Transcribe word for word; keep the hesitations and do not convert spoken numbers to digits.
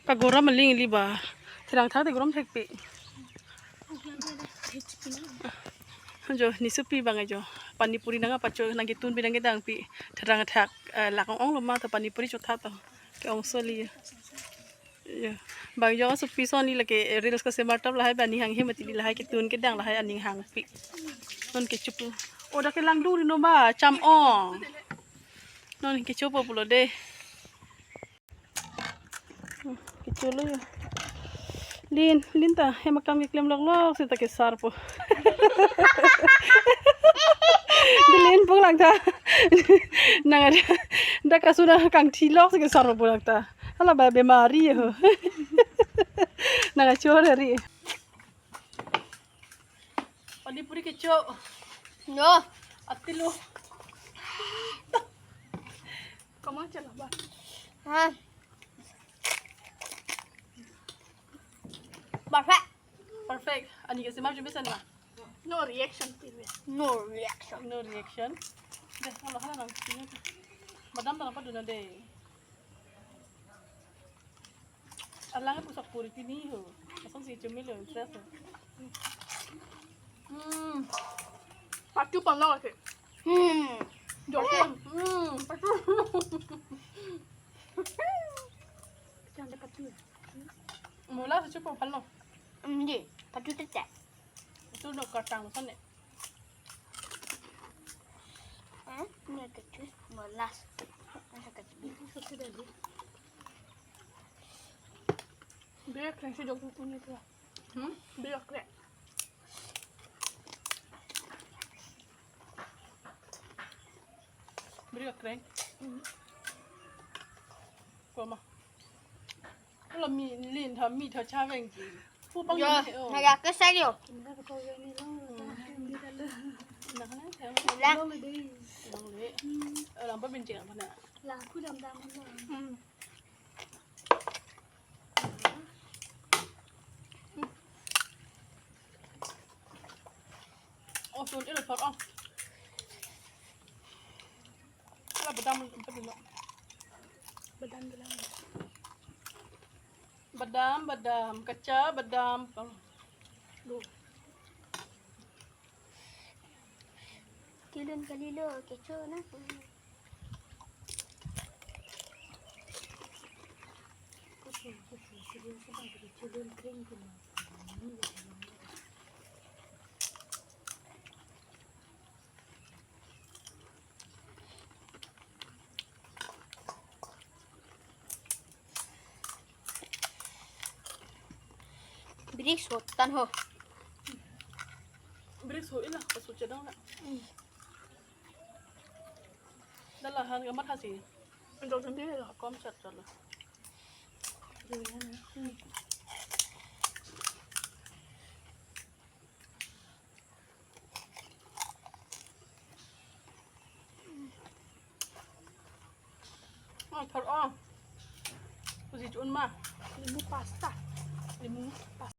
Kagoram aling ili ba. Therang thak te goram thekpe. Jo, nisopi bang jo. Pani puri nangpacho nangketun pi nangkedang pi. Therang thak, eh, lak ong-ong lo ma to pani puri chotha to. Ke-ongso ili. Ya. Bang jo sopi son ili lake reels kasemat tap lahai bani hang hem ati lahai ketun kedang lahai aning hangpi. Non kechup. O dak kelang duri no ba cham ong. Non kechup pulo de. Hmm, kechup lo ya. Lin, Lin ta, hem akam keklem lok lok seta kesarpo. Di Lin pulang ta. Nang ada, dak kasudah kangthi lok si kesarpo pulang ta. Hala ba bemari ho. Nang achor hari. Pani puri kecho. No. Atilo. Kamu aja lah, Bah. Ha. Perfect. Perfect. Ani kasi ma'am, jumpa sana. No reaction, P V. No reaction. No reaction. Deh, kalau hala nang sini. Madam, tanpa dulu deh. Alang pusok puri tini ho. Asam si cumi lo, stress ho. Hmm. Patu pano lagi. Hmm. Joker. Hmm. Patu. Jangan patu. Mula secupu pano. Hmm, di. Patu tete. Itu dok kacang sana. Eh, ini kecil, molas. Masa kecil. Itu sudah di. Beri keren sih dok punya tuh. Hmm? Beri keren. Beri keren. Hmm. Koma. Lo mi Lin tha mi tha cha veng ji. Pu bang. Yo, ni, oh. Naya ke sa yo. Nang na tha. Nang le. Lam pa bin jeng pa na. La ku dam dam na. Hmm. Oh, sun ilo thor oh. Ala badam, badam lo. Badam bilang. Badam, badam, kacha badam. Duh. Kilun kalilo, kecho na. Brik sotan ho. Brik so ila, pasu chedang na. Dala han gamat hasi. Antok sendiri lah. Kom chat chat lah. Oh, thor oh. Kusi chun ma. Limu pasta. Limu pasta.